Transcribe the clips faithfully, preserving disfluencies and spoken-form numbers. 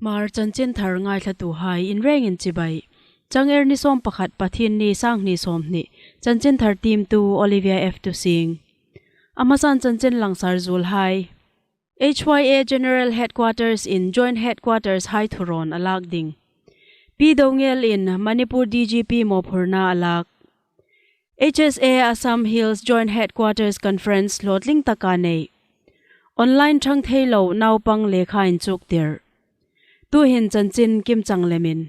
Hmar chanchinthar ngaithlatuhai inrengin chibai. Chang er ni sawm pakhat, Pathienni, sanghni sawmhni. Chanchinthar tiemtu Olivia F Tusing. A hmasan chanchin langsar zuolhai. H Y A General Headquarters-in Joint Headquarters-hai thurawn a lak ding. Pi Doungel-in Manipur D G P mawphurna a lak. H S A Assam Hills Joint Headquarters Conference hlawtling taka nei. Online ṭhang thei lo naupang lekha inchuktir. Tuhin chanchin kimchang lemin.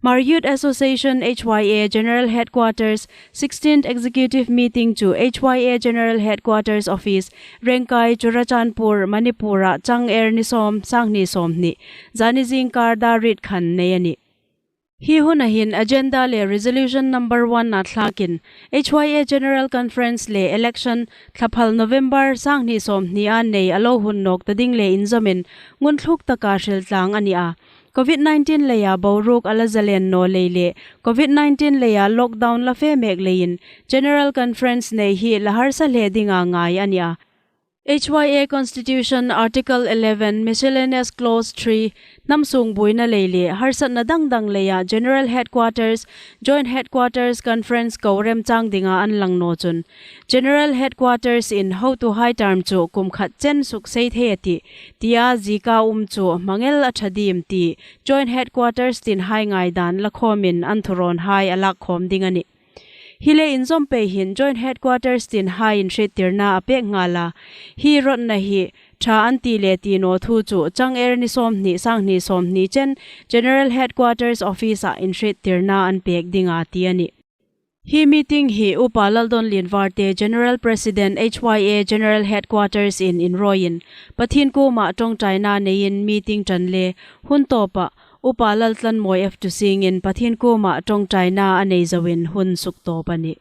Hmar Youth Association H Y A General Headquarters sixteenth Executive Meeting chu H Y A General Headquarters Office, Rengkai, Churachandpur, Manipur-a chang er ni sawm, sanghni sawmhni, zani zingkar dar riet khan nei a nih. Hi huna hin agenda le resolution number one-a thlakin H Y A General Conference le election thlaphal November sanghni sawmhni-a nei a lo hun nawk ta ding le inzawmin ngunthluk taka hril tlang a ni a. Covid nineteen leia boruok a la zalen naw lei le Covid nineteen leia lockdown la fe mek leiin General Conference nei hi la harsa hle dinga ngai a ni a. H Y A Constitution Article eleven, Miscellaneous Clause three, hnam sung buoina lei le harsatna dang dang leia General Headquarters, Joint Headquarters Conference ko remchang dinga an lang naw chun, General Headquarters-in hotuhai term chu kum khat chen suksei thei a tih, tia zieka um chu hmangel a ṭha diem ti Joint Headquarters tinhai ngaidan la khawmin an thurawnhai a lak khawm ding a nih. Hi le inzawm pei hin Joint Headquarters tinhaiin hriettirna a pek nghal a. Hi rawtna hi ṭha an ti le ti naw thu chu chang er ni sawmhni, sanghni sawmhni chen General Headquarters Office-a inhriettirna an pek dinga ti a nih. Hi meeting hi Upa Laldonlien Varte, General President, H Y A General Headquarters-in inruoiin Pathien kuoma ṭawngṭaina neiin meeting ṭan le hun tawpa Upa Laltlanmawi F Tusingin Pathien kuoma ṭawngṭaina a nei zoin hun suktawp a nih.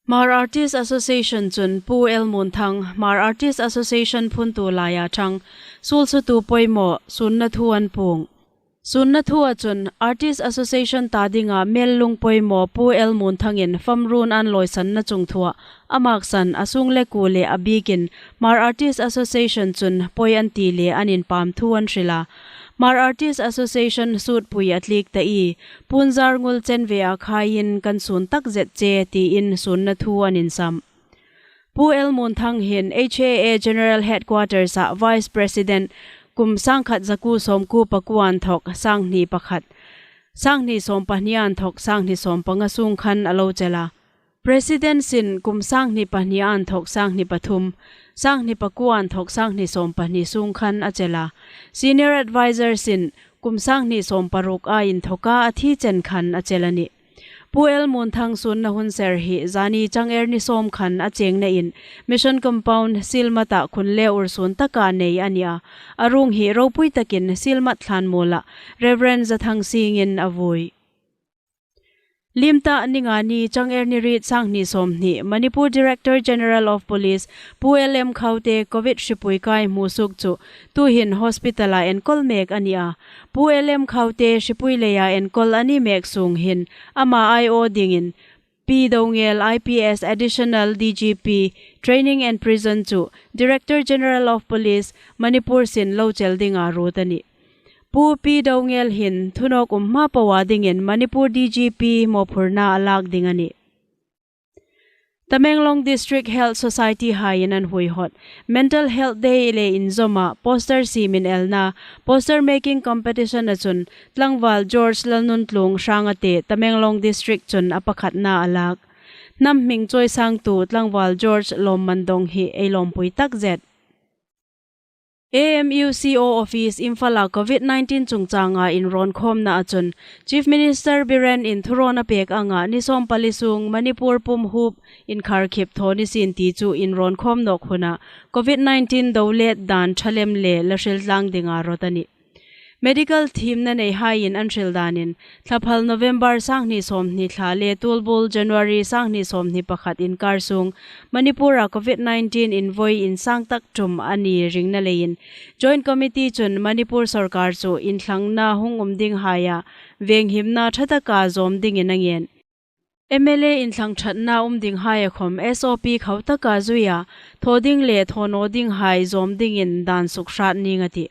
Hmar Artist Association chun Pu L Munthang, Hmar Artist Association phuntu laia ṭhang, suolsuotu poimaw, sunna thu an puong. Sunna thua chun Artist Association ta dinga hmel lung poimaw Pu L Munthangin famrun an lawisanna chungthua a maksan a sung le kuo le a bikin Hmar Artist Association chun poi an ti le an inpam thu an hril a. Hmar Artist Association sutpui a tliek ta i, Punzar ngul chenvea khaiin kan sun tak zet che, tiin sunna thu an insam. Pu L Munthang hin H A A General Headquarters-a Vice President kum sangkhat zakuo sawmkuo pakuo inthok sanghni pakhat, sanghni sawmpahni inthok sanghni sawmpanga sung khan a lo chel a. President sin kum sanghni pahni inthok sanghni pathum, sanghni pakuo inthok sanghni sawmpahni sung khan a chel a. Senior Advisor sin kum sanghni sawmparuk a inthoka a thi chen khan a chel a nih. Pu L Munthang sunna hun ser hi zani chang er ni sawm khan a chengnain Mission Compound Sielmat-a khun le ursun taka nei a ni a. A ruong hi ropui takin Sielmat thlanmuola Reverend Zathang Singin a vui. Liem ta ni nga ni chang er ni riet sanghni sawmhni, Manipur Director General of Police Pu L M Khaute Covid hripui kai hmusuok chu tuhin hospital-a enkawl mek a ni a. Pu L M Khaute hripui leia enkawl a ni mek sung hin ama aiawh dingin Pi Doungel I P S Additional D G P Training and Prison chu Director General of Police Manipur sin lo chel dinga ruot a nih. Pu Pi Doungel hin thunawk um hma poa dingin Manipur D G P mawphurna a lak ding a nih. Tamenglong District Health Society haiin an huihawt Mental Health Day le inzawma poster siemin elna, poster making competition-a chun Tlangval George Lalnuntluong Hrangate Tamenglong District chun a pakhatna a lak. Hnam hming chawisangtu Tlangval George lawmman dawng hi ei lawmpui tak zet. A M U C O office Imphal-a Covid nineteen chungchanga inrawnkhawmna a chun Chief Minister Biren-in thurawn a pek anga ni sawmpali sung Manipur pum huop inkharkhip thaw ni sien ti chu inrawnkhawm nawk huna Covid nineteen do let dan ṭha lem le la hril tlang dinga rawt a nih. Medical thiemna neihaiin an hril danin, thlaphal November sanghni sawmhni thla le tulbul January sanghni sawmhni pakhat inkar sung, Manipur-a Covid nineteen invoi insang tak ṭum a ni ringna leiin, Joint Committee chun Manipur sawrkar chu inthlangna hung um dinghaia venghimna ṭha taka zawm dingin a ngen. M L A inthlang ṭhatna um dinghaia khawm S O P khau taka zuia, thaw ding le thaw naw dinghai zawm dingin dan suk hrat ning a tih.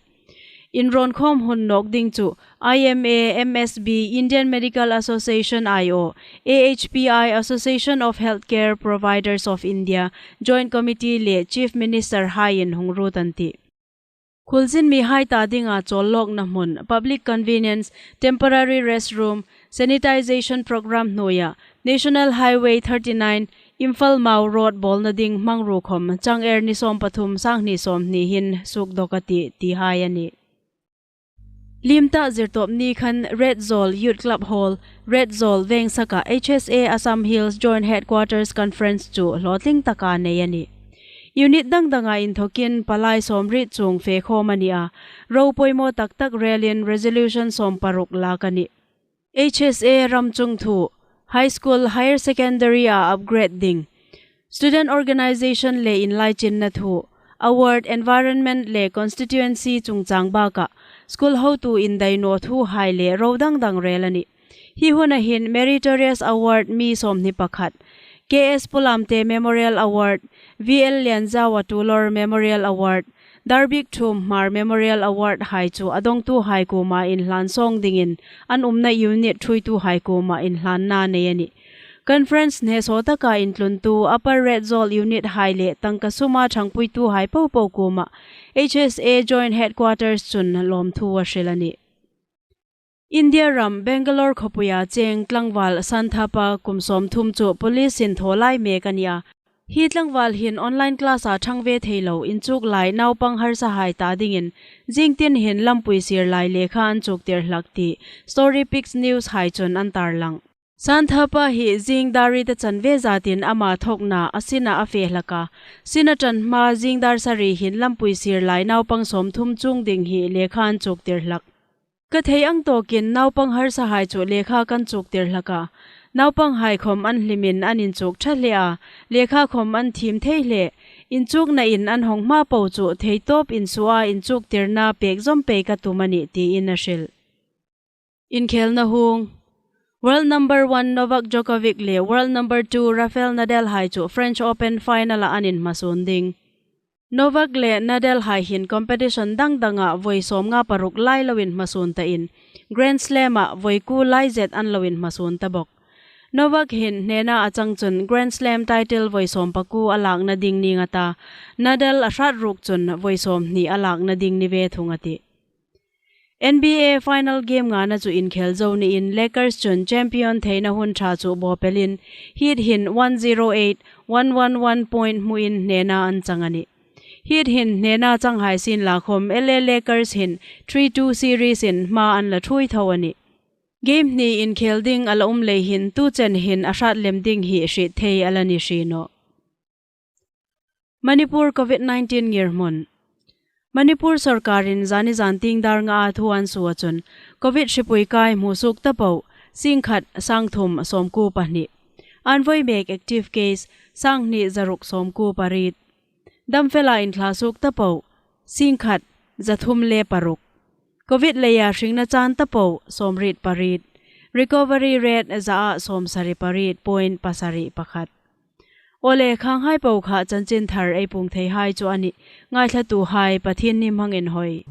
Inrawn khawm hun nawk ding chu I M A, M S B, Indian Medical Association, I O, A H P I, Association of Healthcare Providers of India, Joint Committee le Chief Minister haiin hung ruot an tih. Khuolzin mihai ta dinga chawllawkna hmun, public convenience, temporary restroom, sanitization program hnuoia National Highway thirty-nine, Imphal Mao Road bawlna ding hmangruo khawm Chang Er ni sawm pathum, sanghni sawmhni hin suok dawk a tih, ti hai a nih. Liem ta Zirtawp ni khan Retzawl Youth Club Hall, Retzawl Vengsaka H S A Assam Hills Joint Headquarters Conference chu hlawtling taka nei a nih. Unit dang danga inthokin palai sawmriet chuong fe khawm a ni a, ro poimaw tak tak relin resolution sawm paruk lak a nih. H S A ram chung thu, high school, higher secondary a upgrade ding, student organization le inlaichinna thu, award, environment le constituency chungchang bakah school hotu indai naw thu hai le ro dang dang rel a nih. Hi huna hin Meritorious Award mi sawmhni pakhat, K S Pulamte Memorial Award, V L Lianzawa Tulor Memorial Award, Darbik Thum Hmar Memorial Award hai chu a dongtuhai kuoma inhlan sawng dingin an umna unit ṭhuoituhai kuoma inhlanna nei a nih. Conference hnesaw taka intluntu Upper Retzawl unit hai le tangka suma ṭhangpuituhai popo kuoma H S A Joint Headquarters chun lawmthu a hril a nih. India ram Bangalore khawpuia cheng tlangval Santhapa kum sawmthum chu police-in thaw lai mek a ni a. Hi tlangval hin online class-a ṭhang ve thei lo inchuk lai naupang harsahai ta dingin zing tin hin lampui sir lai lekha an chuktir hlak ti Story Picks News hai chun an tarlang. Santhapa hi zing dar riet a chan ve zatin ama thawkna a sina a fe hlak a. Sina ṭan hma zing dar sari hin lampui sir lai naupang sawmthum chuong ding hi lekha an chuktir hlak. Ka thei ang tawkin naupang harsahai chu lekha kan chuktir hlak a. Naupanghai khawm an hlimin an inchuk ṭha hle a, lekha khawm an thiem thei hle. Inchuknain an hawng hma po chu theitawp insuoa inchuktirna pek zawm pei ka tum a nih, tiin a hril. Inkhelna hung. World number one Novak Djokovic le world number two Rafael Nadal hai chu French Open final-a an inhmasun ding. Novak le Nadal hai hin competition dang danga voi sawmnga paruk lai loin hmasun ta in, Grand Slam-a voi kuo lai zet an lo inhmasun ta bawk. Novak hin hnena a chang chun Grand Slam title voi sawm pakuo a lakna ding ning a ta, Nadal a hrat ruok chun voi sawmhni a lakna ding ni ve thung a tih. N B A final game ngana chu inkhel zo niin Lakers chun champion theina hun ṭha chu bawpelin, Heat hin one zero eight, one one one point hmuin hnena an chang a nih. Heat hin hnena changhai sienla khawm L A Lakers hin three two series-in hma an la ṭhuoi tho a nih. Game hni inkhel ding a la um lei hin tu chen hin a hrat lem ding hi hriet thei a la ni hri nawh. Manipur Covid nineteen ngirhmun. Manipur sawrkarin zani zantieng dar ngaa thu an suo chun Covid hripui kai hmusuok ta po singkhat sangthum sawmkuo pahni. An voi mek active case sanghni zaruk sawmkuo pariet. Damfela inthla suok ta po singkhat zathum le paruk. Covid leia hringna chan ta po sawmriet pariet. Recovery rate zaa sawmsari pariet point pasari pakhat. Awle, khanghai po kha chanchin thar ei puong theihai chu a nih. Ngaithlatuhai Pathien ni hmangin hoi.